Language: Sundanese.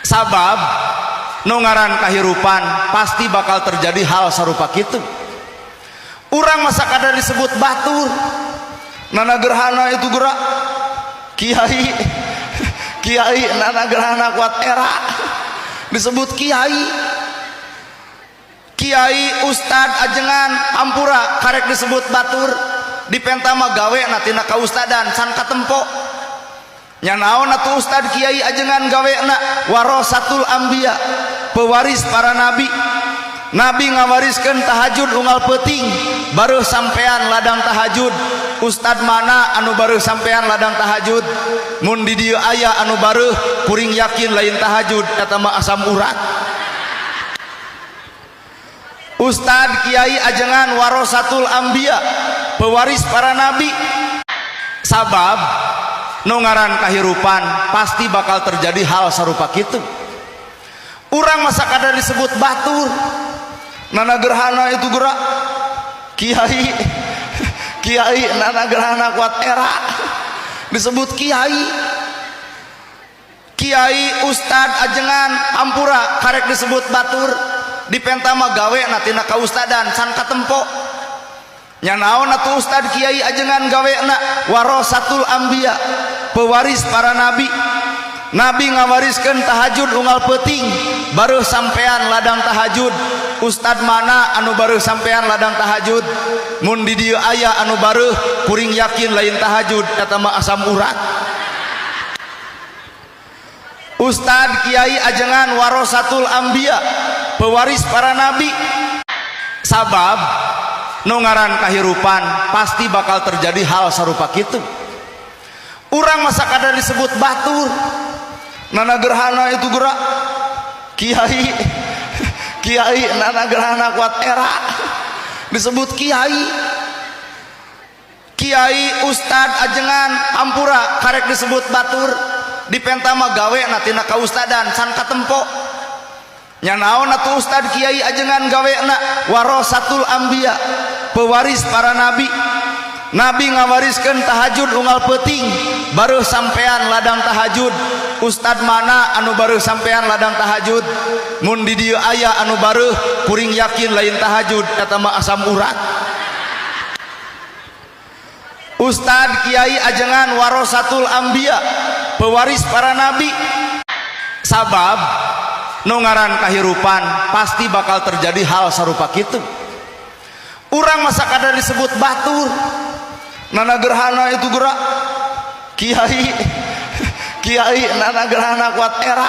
Sabab nu ngaran kahirupan pasti bakal terjadi hal sarupa kitu. Urang masa kada disebut batur, nana gerhana itu gerak kiai, kiai nana gerhana kuat era disebut kiai, kiai ustad ajengan hampura karek disebut batur, dipenta mah gawe na tina kaustadan can katempo. Nya naon atuh ustad kiai ajengan gawe na? Warasatul anbiya, pewaris para nabi. Nabi ngawariskeun tahajud unggal peuting, baru sampean ladang tahajud. Ustad mana anu baru sampean ladang tahajud? Mun di dieu aya anu bareuh, kuring yakin lain tahajud, eta mah asam urat. Ustad kiai ajengan warasatul anbiya, pewaris para nabi. Sabab nu ngaran kahirupan pasti bakal terjadi hal sarupa kitu. Urang masa kada disebut batur, nana gerhana itu gerak kiai, kiai nana gerhana kuat era disebut kiai, kiai ustad ajengan hampura karek disebut batur, dipenta mah gawe na tina kaustadan can katempo. Nya naon atuh ustad kiai ajengan gawe na? Warasatul anbiya, pewaris para nabi. Nabi ngawariskeun tahajud unggal peuting, baru sampean ladang tahajud. Ustad mana anu baru sampean ladang tahajud? Mun di dieu aya anu bareuh, kuring yakin lain tahajud, eta mah asam urat. Ustad kiai ajengan warasatul anbiya, pewaris para nabi. Sabab nu ngaran kahirupan pasti bakal terjadi hal sarupa kitu. Urang masa kada disebut batur, nana gerhana itu gerak kiai, kiai nana gerhana kuat era disebut kiai, kiai ustad ajengan hampura karek disebut batur, dipenta mah gawe na tina kaustadan can katempo. Nya naon atuh ustad kiai ajengan gawe na? Warasatul anbiya, pewaris para nabi. Nabi ngawariskeun tahajud unggal peuting, baru sampean ladang tahajud. Ustad mana anu baru sampean ladang tahajud? Mun di dieu aya anu bareuh, kuring yakin lain tahajud, eta mah asam urat. Ustad kiai ajengan warasatul anbiya, pewaris para nabi. Sabab nu ngaran kahirupan pasti bakal terjadi hal sarupa kitu. Urang masa kada disebut batur, nana gerhana itu gerak kiai, kiai nana gerhana kuat era.